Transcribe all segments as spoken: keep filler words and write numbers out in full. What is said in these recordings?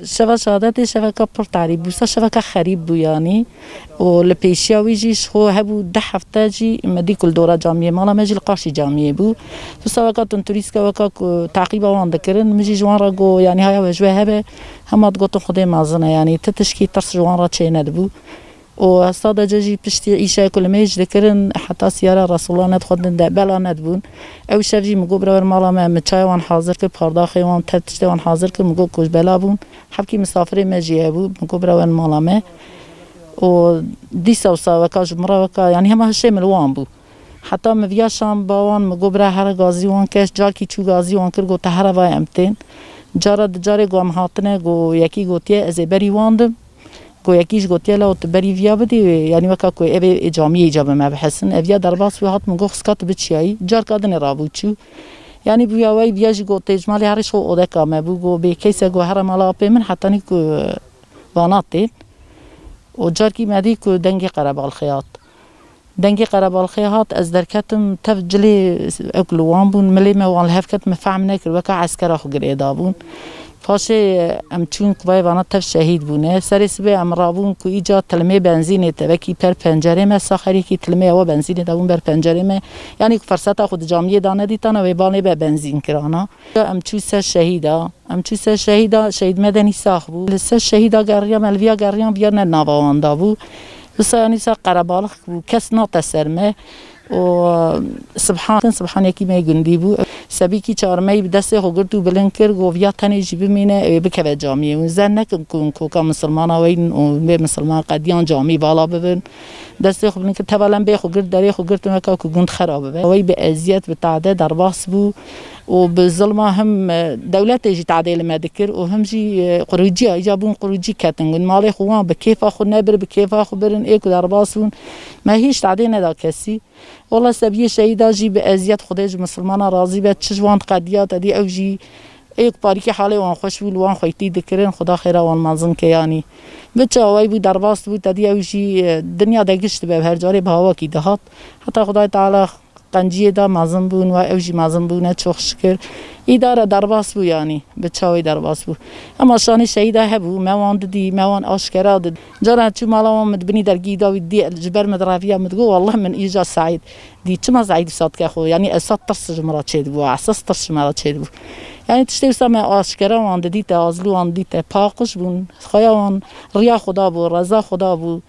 Şeva şehadetê şeveka pir tarî bû, sa şeveka xerîb bû yanî. Û li pêşiya wî jî ji xwe hebû deh hefte jî me dî ku li dora camiyê, mala me jî li qarşî camiyê bû. Wisa weka tundturîske weka ku teqîba wan dikirin, min jî ji wan re got, yanî haya we ji we hebe, hema digotin Xwedê mezin e, yanî ti tişkî tirs ji wan re çênedibû. Û sadece jî piştî îşayê ku li mêj dikirin, heta siyara Resûla nedixwendin de bela nedibûn. Ew şev jî min got, "Bira wer mala me." Min çaya wan hazir kir, pardaxê wan, tev tiştê wan hazir kir, min got ku ji bela bûn. Hevkî misafirê me jî hebû, min got, "Bira wer mala me." Û dîsa wisa weka ji min re weka, yanî hema hişê min li wan bû. Heta min viya şan ba wan, min got, "Bira here gazî wan ke." Carkî çû gazî wan kir, got, "Te here va em tên." Cara di carê ku em hatine, got, yekî gotiye, "Ez ê berî wan dim." Ku yekî jî gotiye, "Law tu berî viya bidî, yanî weka ku ev ê camiyê îca bi me bihesin." Ev ya derbas bû, hat min got, "Xiska tu biçiyayî." Carka dinê rabû çû. Yanî bûya wey viya jî got, "Tê ji malê herî ji xwe odeka me bû." Got, "Bê keyse got here mala apê min hetanî ku vana tên." Û carkî me dî ku dengê qerebalxê hat. Dengê qerebalxê hat, ez derketim tev cilê, ew li wan bûn, milê me wan li hev ket, min fehm nekir, weka eskera xwe girê dabûn. Paşê em çûn ku vay vana tev şehîd bûne. Serê sibê em rabûn ku îca tilmê benzînê te wekî per pencerê me, saxerîkî tilmê ewa benzînê dabûn ber pencerê me. Yanî ku ferseta xwe di camiyê da nedîtana wê balê be benzîn kirana. Em çû ser şehîda. Em çû ser şehîda, şehîd Medenî sax bû. Li ser şehîda geriya me, li viya geriyan viya ne nava wan da bû. Wisa yanî wisa qerebalix bû, kes nate ser me. Û Sibhan, Sibhan yekî me gundî bû. Sebîkî çarmeyî bi destê xwe girt û bilind kir, got, "Viya tenê jî bimîne, ew ê bikeve camiyê." Hûn zen nekin ku hûn koka misilmana we yin û wê misilman qediyan camî vala bibin. Destê xwe bilind kir, teva lembê xwe girt, derê xwe girtin weka ku gund xera bibe. Wey bi eziyet, bi tade derbas bû. Û bi zilma him, e, dewletê jî tadê li me dikir û him jî, e, qurûciya, îca bûn qurûcî ketin. Gund malê xwe wan bi kêfa xwe nebir, bi kêfa xwe birin, ê ku derbas bûn. Me hîç tadê neda kesî. Wala sebiyê şehîda jî bi eziyet, Xwedê ji misilmana razî be, çi ji wan diqediya, te dî ew jî ê ku parîkê halê wan xweş bû, li wan xweytî dikirin, Xweda xêra wan mezin ke yanî. Bi çawayî bû, derbas bû, te dî ew jî, e, dinya de giş dibe, her carê bi hawakî dihat. Heta Xwedayê Teala qenciyê da mezin bûn, wa ew jî mezin bûne, çok şükür. Îdare derbas bû yanî, bi çawê derbas bû. Ema şanê şehîda hebû, me wan didî, me wan aşkera did. Cara çû mala wan, min di binî dergî da wî dî, ji ber min direviya, min digot, "Wallah min îja Seîd dî, çima Seîd wisa dike xwe?" Yanî ez sed tirs ji min re çêdibû, esas tirs ji min re çêdibû. Yanî tiştê wisa me aşkera wan didî te, azlî wan didî te, paqij bûn. Xaya wan riya Xuda bû, reza Xuda bû.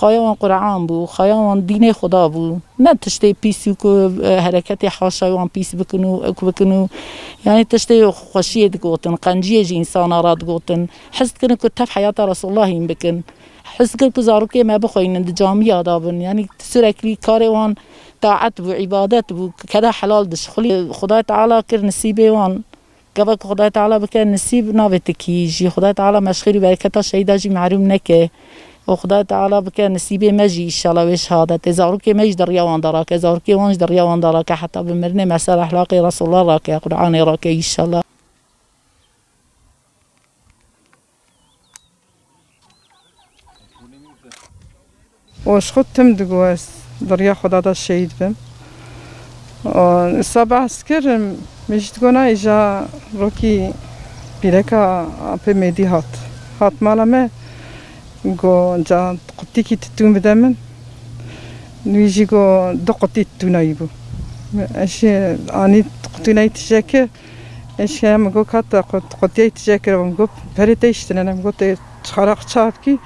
Xaya wan Quran bû, xaya wan dînê Xuda bû. Ne tiştê pîs û ku, e, hereketê haşa wan pîs bikin û ew bikin û, yanî tiştê xweşiyê digotin, qenciyê ji însana re digotin. Hez dikirin ku tev heyata Resûlullah hîn bikin. Hez dikirin ku zarokê me bixweynin, di camiya de bin. Yanî sürekli karê wan taet bû, îbadet bû, keda helal dişixulî. Xwedayê Teala kir nisîbê wan. Gava ku Xwedayê Teala bike nisîb navê tikî jî, Xwedayê Teala me ji xêr û bereketa şehîda jî mehrûm neke. Û Xwedayê Teala bike nisîbê me jî înşallah wê şehadetê. Zarokê me jî di riya wan de rake, zarokê wan jî di riya wan de rake, heta bi mirinê me ser ehlaqê Resûlullah rake, Qur'anê rake înşallah. Û ji xwe tim digo ez di riya Xweda de şehîd bim. Û wisa behs kir, min jî digo na îja rokî pîreka apê Mêdî hat. Hat mala me, go ca qutikî titûn bide min. Wî jî go du qutî titûnayî bû. Ez jî anî qutînayî tije kir. Eşkeya min got, "Ka te qut-, qutiyayî tije kir?" Min got, "Perê te îştine ne." Min got, "Tê çixara xwe çav kî?"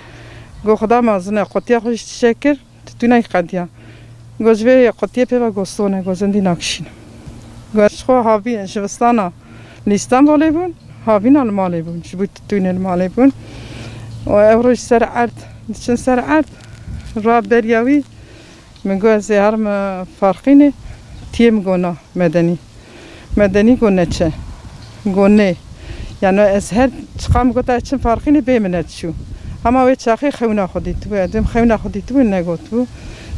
Got, "Xuda mezin e, qutiya xwe jî tije kir, titûnayî qediya." Got, "Ji vê qutiyê pê ve gostone, got, zindî nakişînim." Got, "Ji xwe havî, ji vistana li Îstanbulê bûn, havîna li malê bûn, ji bo titûnê li malê bûn." Û ew roj ser erd, diçin ser erd, ra beriya wî, min got, "Ez ê herim Farqînê." Tiyê min got, "Na, Medenî." Medenî got, "Neçe." Got, "Nê." Yani ez her çiqa min got, "Ez çim Farqînê", bê min nediçû. Hema wê çaxê xewna xwe dîtibû. Ez dêm xewna xwe dîtibû, negotibû.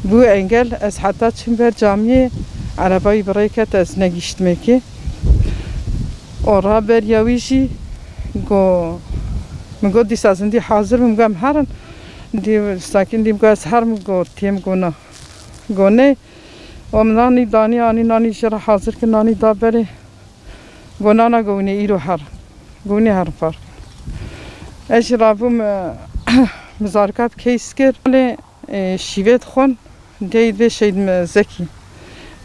Bû engel, ez heta çim ber camiyê, ereba wî bi rê ket, ez negihiştim êkê. Û raberiya wî jî got, min got, "Dîsa zindî hazir bim." Got, "Em herin." Dî, sakin dî, got, "Ez herim." Got, "Tiyê min got, na." Got, "Nê." Û min nanî danî, anî nanî jê re hazir kir, nanî da berê. Got, "Na, na," got, "Winê îro herin. Got, winê herin Farqîn." Ez jî rabûm, e, min zarika bi keys kir. Lê, e, şîvê dixwin, dêyî divê Şehîd me Zekî.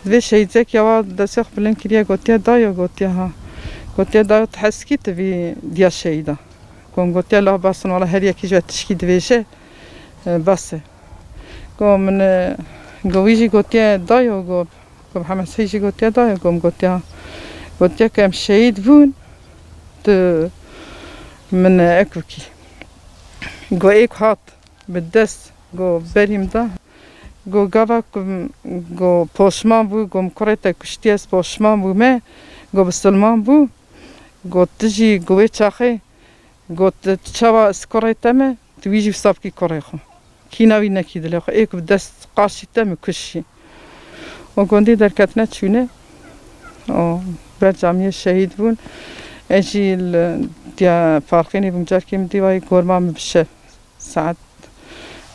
Divê Şehîd Zekî ya wa destê xwe bilind kiriye, gotiye dayo, gotiye ha. Gotiye dayo, tu heskî tu vî diya şehîda. Got, gotiye la bes in, wala her yekî ji we tişkî dibêje, e, bes e. Got min, e, got wî jî gotiye dayo, got, got Mihemed Seyîd jî gotiye dayo, got min gotiye, gotiye ku em şehîd bûn, tu min, e, ek bikî. Got êk hat bi dest, got berî min da. Got gava ku, got poşman bû, got min kurê te kuştiye, ez poşman bûme, got bisilman bû. Got tu jî, got wê çaxê, got tu çawa ez kurê te me, tu wî jî wisa bikî kurê xwe. Kîna wî nekî dilê xwe. Êk bi dest qaşî te min kuşî. Û gundî derketine çûne. Û ber camiyê şehîd bûn. Ez jî li diya Farqînê bûm, carkê min dî wayî gorma min bişe. Saet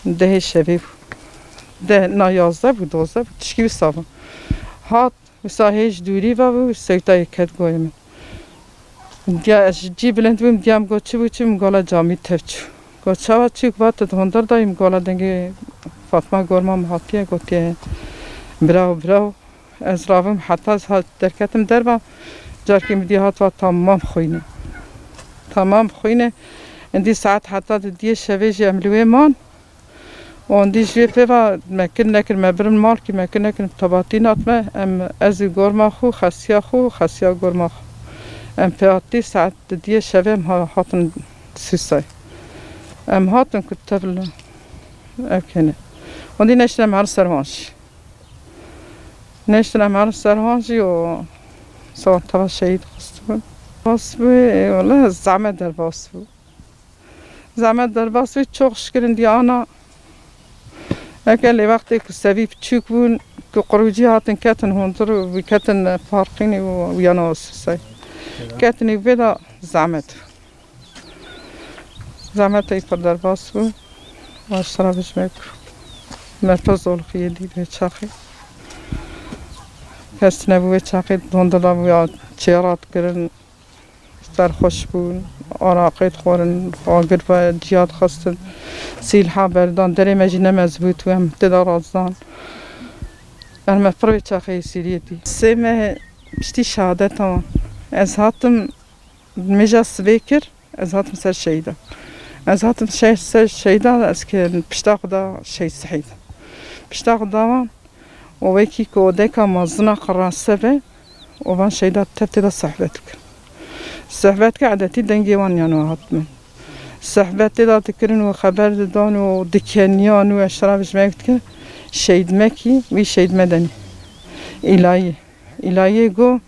dehê şevê bû. Deh, na yazdeh bû, dozdeh bû, tişkî wisa bû. Hat, wisa hê ji dûrî ve bû, sewtayê ket goyê min. Diya ez ji cî bilind bûm, diya min got çi bû, çi bû, min gola camî tev çû. Got çawa çû, got va tu di hundir de yî, min gola dengê Fatma gorma min hatiye, gotiye birawo, birawo. Ez rabim heta ez hat derketim derva, carkê min dî hat va tamam xwîne. Tamam xwîne. Endî saet heta di diyê şevê jî em li wê man. Û endî ji wê pê ve me kir nekir, me birin malkî, me kir nekir, tebatî nat me. Em, ez û gorma xwe, xesiya xwe, xesiya gorma xwe. Em pêhatî saet di diyê şevê em ha-, hatin Sûsay. Em hatin ku tevl ev kene. Endî neştin em herin ser wan jî. Neştin em herin ser wan jî û sawan teva şehîd xistibûn. Bas bû, e, wele zehmet derbas bû. Zehmet derbas bû, çok şükür endî ana. Eke lê wextê ku sevî piçûk bûn, ku qirûcî hatin ketin hundir û wî ketin Farqînê û wîyana Sûsay. Ketinî vê de zehmet bû. Zehmetê pir derbas bû. Aştira bijmek. Me pir zolixiyê dî vê çaxê. Kes nebû vê çaxê, dondila bû ya çêrat kirin. Serxweş bûn, araqê dixwarin, agir ve ciya dixistin. Sîlha berdan, derê me jî ne mezbût bû, em tê de razdan. Em me pir vê çaxê Sîriyê dî. Sê meh piştî şehadeta wan. Ez hatim, mêja sibê kir, ez hatim ser şehîda. Ez hatim şe-, ser şehîda, ez kir pişta xwe da Şehîd Sehîd. Pişta xwe da wan, û wekî ku odeka mezina qirase be, û van şehîda tev tê de sohbet bikin. Sohbet ke edetî dengê wan yano hat min. Sohbet tê de dikirin û xeber didan û dikeniyan û eşra bijmek dikin. Şehîd Mekî, wî Şehîd Medenî. Îlayê. Îlayê go,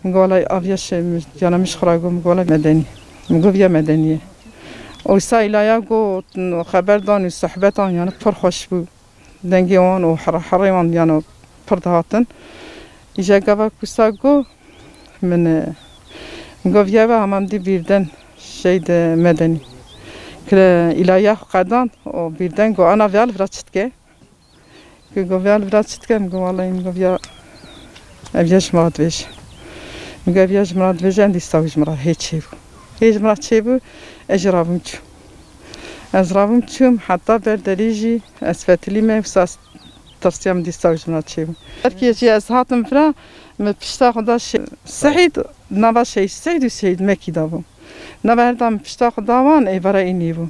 min go wela aviya şe-, yana min ji xwe re go, min go wela Medenî. Min go viya Medenî ye. Oysa Îlaya go, xeber dan û sohbetan yani pir xweş bû. Dengê wan û her-, herê wan yano pir dihatin. Îja gava ku sa go min, e, go viya ve hema min dî birden Şehîd Medenî. Kire Îlaya xwe qedan û birden go ana viya li vira çi dike? Ku go viya li vira çi dike? Min go wela min go viya ev ye ji min re dibêje. Min go ev ye ji min re dibêje, em dîsa wî ji min re hê çêbû. Hê ji min re çêbû, ez jî rabûm çûm. Ez rabûm çûm, heta ber derî jî ez fetilî me, wisa ez tirsiyam dîsa ji min re çêbû. Belkî jî ez hatim vira, min pişta xwe da Şe-, Sehîd, nava Şehîd Sehîd û Şehîd Mekî da bû. Nava her da min pişta xwe da wan, êvara înî bû.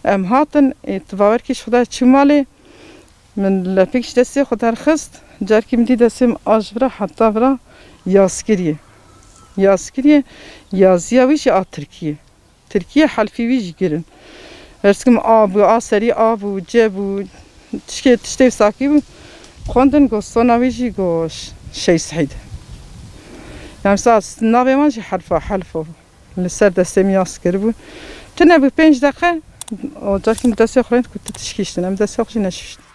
Em hatin, ê, tu bawer kî ji xwe da çû malê, min lepik ji destê xwe derxist, carkî min dî destê min a ji vira heta vira yaz kiriye. Yaz kiriye, yaziya wî jî a tirkî ye. Tirkî ye, helfî wî jî girin. Her sikim a bû, a serî a bû, ce bû, tişkê, tiştê sakî bû. Xwendin go sona wî jî go ş-, Şehîd Sehîd. Yani sa navê wan jî helfa, helfo. Li ser destê min yaz kiribû. Tune bû pênc deqe, o carkî min destê xwe rênd ku tu tişkîştin. Em destê xwe jî neşiştin.